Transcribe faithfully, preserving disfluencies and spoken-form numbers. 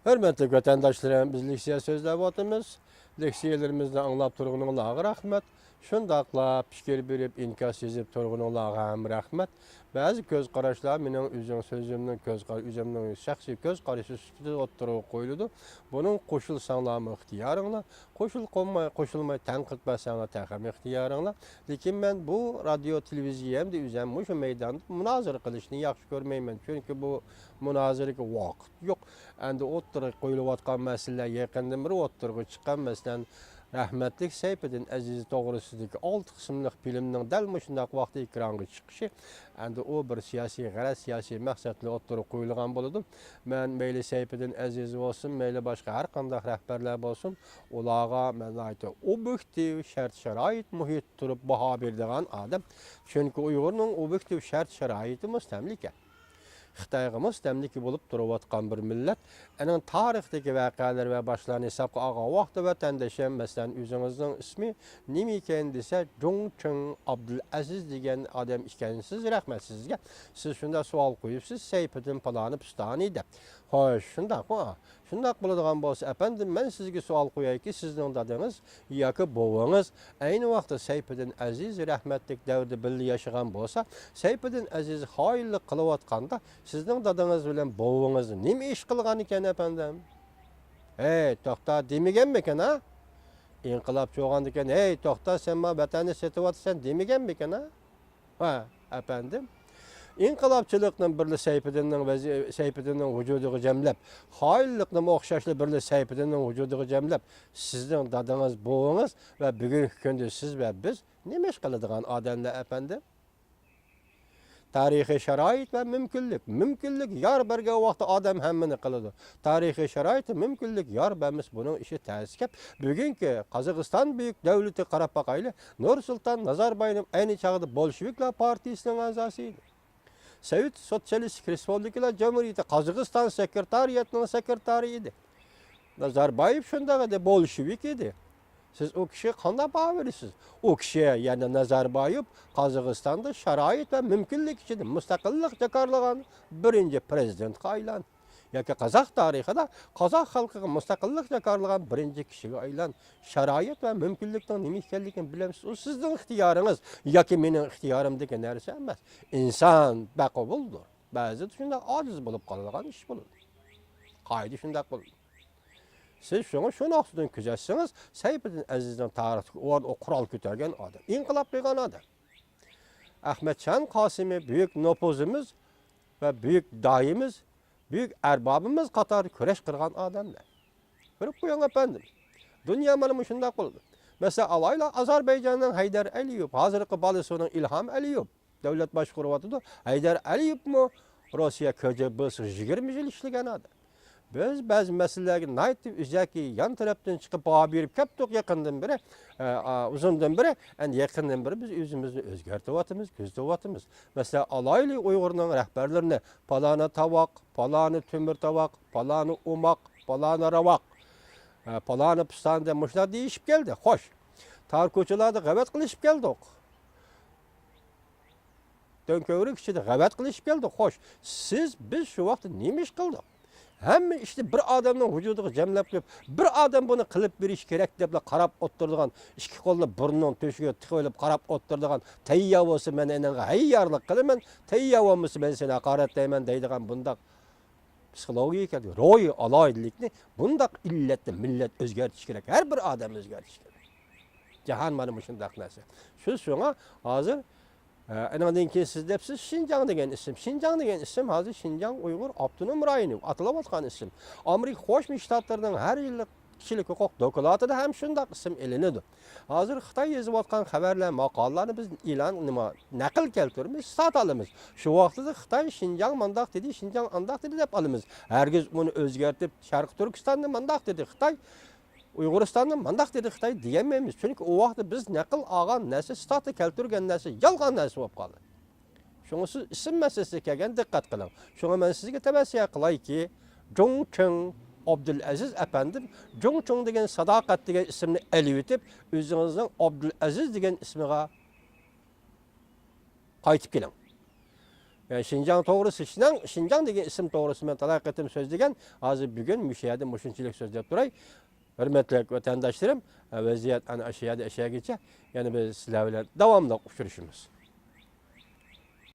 ھۆرمەتلىك ۋەتەنداشلىرىم، بىز لېكسىيە سۆزلەۋاتىمىز. لېكسىيەلىرىمىزنى ئاڭلاپ تۇرغىنىڭلارغا رەھمەت. شۇنداقلا پىكىر بېرىپ، ئىنكاس يېزىپ تۇرغىنىڭلارغا ھەم رەھمەت. بەزى كۆز قاراشلار مېنىڭ ئۆزۈم سۆزۈمنىڭ كۆز قار-، ئۆزۈمنىڭ شەخسىي كۆز قارىشى سۈپىتىدە ئوتتۇرىغا قويۇلىدۇ. بۇنىڭ قوشۇلساڭلارمۇ ئىختىيارىڭلار، قوشۇل قويماي، قوشۇلماي تەنقىد بەرسەڭلار تېخىمۇ ئىختىيارىڭلار. لېكىن مەن بۇ رادىيو، تېلېۋىزىيە ھەمدە ئۆزۈم مۇشۇ مەيداندا مۇنازىرە قىلىشنى ياخشى كۆرمەيمەن. چۈنكى بۇ مۇنازىرىگە ۋاقىت يوق. ئەمدى ئوتتۇرىغا قويۇلۇۋاتقان مەسىلىلەر يېقىندىن بېرى ئوتتۇرىغا چىققان، مەسىلەن، رەھمەتلىك سەيپىدىن ئەزىز توغرىسىدىكى ئالتە قىسىملىق فىلىمنىڭ دەل مۇشۇنداق ۋاقىتتا ئېكرانغا چىقىشى، ئەمدى ئۇ بىر سىياسىي غەرەز، سىياسىي مەقسەتلەر ئوتتۇرىغا قويۇلغان بولىدۇ. مەن مەيلى سەيپىدىن ئەزىز بولسۇن، مەيلى باشقا ھەر قانداق رەھبەرلەر بولسۇن، ئۇلارغا مەن ناھايىتى ئوبيېكتىپ شەرت-شارائىت مۇھىتتا تۇرۇپ باھا بېرىدىغان ئادەم. چۈنكى ئۇيغۇرنىڭ ئوبيېكتىپ شەرت-شارائىتى مۇستەملىكە. خىتايغا مۇستەملىكە بولۇپ تۇرۇۋاتقان بىر مىللەت. ئەنىڭ تارىختىكى ۋەقەلەر ۋە باشلارنى ھېسابقا ئالغان ۋاقىتتا ۋەتەندىشىم، مەسىلەن، ئۆزىڭىزنىڭ ئىسمى نېمە ئىكەن دېسە، جۇڭچىڭ ئابدۇلئەزىز دېگەن ئادەم ئىكەنسىز، رەھمەت سىزگە. سىز شۇنداق سوئال قويۇپسىز، سەيپىدىن پالانى پۇستانى دەپ. خوش، شۇنداقمۇ؟ شۇنداق بولىدىغان بولسا، ئەپەندىم، مەن سىزگە سوئال قويايكى، سىزنىڭ دادىڭىز ياكى بوۋىڭىز ئەينى ۋاقىتتا سەيپىدىن ئەزىز رەھمەتلىك دەۋردە بىللە ياشىغان بولسا، سەيپىدىن ئەزىز خائىنلىق قىلىۋاتقاندا، سىزنىڭ دادىڭىز بىلەن بوۋىڭىز نېمە ئىش قىلغان ئىكەن، ئەپەندىم؟ ھەي، توختا دېمىگەنمىكىن، ھە؟ ئىنقىلاب چوغاندىكىن، ھەي، توختا، سەن ما ۋەتەننى سېتىۋاتىسەن دېمىگەنمىكىن، ھە؟ ھە، ئەپەندىم. ئىنقىلابچىلىقنى بىرلا سەيپىدىننىڭ ۋەزى-، سەيپىدىننىڭ ۋۇجۇدىغا جەملەپ، خائىنلىقنىمۇ ئوخشاشلا بىرلا سەيپىدىننىڭ ۋۇجۇدىغا جەملەپ، سىزنىڭ دادىڭىز، بوۋىڭىز ۋە بۈگۈنكى كۈندە سىز ۋە بىز نېمە ئىش قىلىدىغان ئادەملەر، ئەپەندىم؟ تارىخىي شارائىت ۋە مۇمكىنلىك. مۇمكىنلىك يار بەرگەن ۋاقىتتا ئادەم ھەممىنى قىلىدۇ. تارىخىي شارائىت، مۇمكىنلىك يار بەرمىسە، بۇنىڭ ئىشى تەسكەپ. بۈگۈنكى قازاقىستان بۈيۈك دۆلىتىگە قاراپ باقايلى. نۇرسۇلتان نازاربايېۋ ئەينى چاغدا بولشېۋىكلار پارتىيىسىنىڭ ئەزاسى ئىدى. سوۋېت سوتسىيالىستىك رېسپۇبلىكىلار جۇمھۇرىيىتى قازاقىستان سېكرېتارىياتىنىڭ سېكرېتارى ئىدى. نازاربايېۋ شۇنداق ئىدى، بولشېۋىك ئىدى. سىز ئۇ كىشىگە قانداق باھا بېرىسىز؟ ئۇ كىشى، يەنى نازاربايېۋ، قازاقىستاندا شارائىت ۋە مۇمكىنلىك ئىچىدە مۇستەقىللىق جاكارلىغان بىرىنچى پىرېزىدېنتقا ئايلاندى. ياكى قازاق تارىخىدا قازاق خەلقىگە مۇستەقىللىق جاكارلىغان بىرىنچى كىشىگە ئايلاندى. شارائىت ۋە مۇمكىنلىكنىڭ نېمە ئىكەنلىكىنى بىلەمسىز؟ ئۇ سىزنىڭ ئىختىيارىڭىز ياكى مېنىڭ ئىختىيارىمدىكى نەرسە ئەمەس. ئىنسان بەقۇبۇلدۇر. بەزىدە شۇنداق ئاجىز بولۇپ قالىدىغان ئىش بولىدۇ. قائىدە شۇنداق بولىدۇ. سىز شۇڭا شۇ نۇقتىدىن كۆزەتسىڭىز، سەيپىدىن ئەزىزنىڭ تارىختىكى ئورنى، ئۇ قورال كۆتەرگەن ئادەم، ئىنقىلاب قىلغان ئادەم. ئەخمەتجان قاسىمى بۈيۈك نوپۇزىمىز ۋە بۈيۈك داھىيىمىز، بۈيۈك ئەربابىمىز قاتارىدا كۈرەش قىلغان ئادەملەر. كۆرۈپ قويۇڭ، ئەپەندىم. دۇنيا مانا مۇشۇنداق بولىدۇ. مەسىلەن، ئالايلى، ئازەربەيجاننىڭ ھەيدەر ئەلىيېۋ، ھازىرقى بالىسىنىڭ ئىلھام ئەلىيېۋ دۆلەت باشقۇرۇۋاتىدۇ. ھەيدەر ئەلىيېۋمۇ روسىيە كىجىبىسىغا يىگىرمە يىل ئىشلىگەن ئادەم. بىز بەزى مەسىلىلەرگە ناھايىتى ئۆزەكى يان تەرەپتىن چىقىپ باھا بېرىپ كەپتۇق يېقىندىن بېرى، ئە، ئا، ئۇزۇندىن بېرى، ئەمدى يېقىندىن بېرى بىز ئۆزىمىزنى ئۆزگەرتىۋاتىمىز، كۆزىتىۋاتىمىز. مەسىلەن، ئالايلى ئۇيغۇرنىڭ رەھبەرلىرىنى، پالانى تاۋاق، پالانى تۆمۈر تاۋاق، پالانى ئوماق، پالانى راۋاق، ئە، پالانى پىستانى دەپ مۇشۇنداق دېيىشىپ كەلدى. خوش، تار كوچىلاردا غەۋەت قىلىشىپ كەلدۇق. دۆڭكۆۋرۈك ئىچىدە غەۋەت قىلىشىپ كەلدۇق. خوش، سىز، بىز شۇ ۋاقىتتا نېمە ئىش قىلدۇق؟ ھەممە ئىشنى بىر ئادەمنىڭ ۋۇجۇدىغا جەملەپ قويۇپ، بىر ئادەم بۇنى قىلىپ بېرىشى كېرەك دەپلا قاراپ ئولتۇرىدىغان، ئىككى قولىنى بۇرنىنىڭ تۆشۈكىگە تىقىۋېلىپ قاراپ ئولتۇرىدىغان، تەييار بولسا مەن ئېنىڭغا ھەييارلىق قىلىمەن، تەييار بولمىسا مەن سېنى ھاقارەتلەيمەن دەيدىغان بۇنداق پسىخولوگىيە، روھىي ئالاھىدىلىكنى، بۇنداق ئىللەتنى مىللەت ئۆزگەرتىشى كېرەك، ھەر بىر ئادەم ئۆزگەرتىشى كېرەك. جاھان مانا مۇشۇنداق نەرسە. شۇ شۇڭا ھازىر، ئە، ئېنىڭدىن كېيىن سىز دەپسىز، شىنجاڭ دېگەن ئىسىم. شىنجاڭ دېگەن ئىسىم ھازىر شىنجاڭ ئۇيغۇر ئاپتونوم رايونى ئاتىلىۋاتقان ئىسىم. ئامېرىكا قوشما شتاتلىرىنىڭ ھەر يىللىق كىشىلىك ھوقۇق دوكلاتىدا ھەم شۇنداق ئىسىم ئېلىنىدۇ. ھازىر خىتاي يېزىۋاتقان خەۋەرلەر، ماقالىلەرنى بىز ئېلان، نېمە، نەقىل كەلتۈرىمىز، ساتالىمىز. شۇ ۋاقتىدا خىتاي شىنجاڭ مانداق دېدى، شىنجاڭ ئانداق دېدى دەپ ئالىمىز. ھەرگىز ئۇنى ئۆزگەرتىپ، شەرقىي تۈركىستاننى مانداق دېدى خىتاي، ئۇيغۇرىستاننى مانداق دېدى خىتاي دېيەلمەيمىز. چۈنكى ئۇ ۋاقىتتا بىز نەقىل ئالغان نەرسە، سىتاتا كەلتۈرگەن نەرسە يالغان نەرسە بولۇپ قالدى. شۇڭا سىز ئىسىم مەسىلىسىگە كەلگەن دىققەت قىلىڭ. شۇڭا مەن سىزگە تەۋسىيە قىلايكى، جۇڭچىڭ ئابدۇلئەزىز ئەپەندىم، جۇڭچىڭ دېگەن ساداقەت دېگەن ئىسىمنى ئېلىۋېتىپ، ئۆزىڭىزنىڭ ئابدۇلئەزىز دېگەن ئىسمىغا قايتىپ كېلىڭ. يەنى شىنجاڭ توغرىسى، شىناڭ، شىنجاڭ دېگەن ئىسىم توغرىسىدا مەن تالاي قېتىم سۆزلىگەن. ھازىر بۈگۈن مۇشۇ يەردە مۇشۇنچىلىك سۆزلەپ تۇراي. ھۆرمەتلىك ۋەتەنداشلىرىم، ۋەزىيەت ئەنە ئاشۇ يەردە ئاشۇ يەرگىچە. يەنە بىز سىلەر بىلەن داۋاملىق ئۇچرىشىمىز.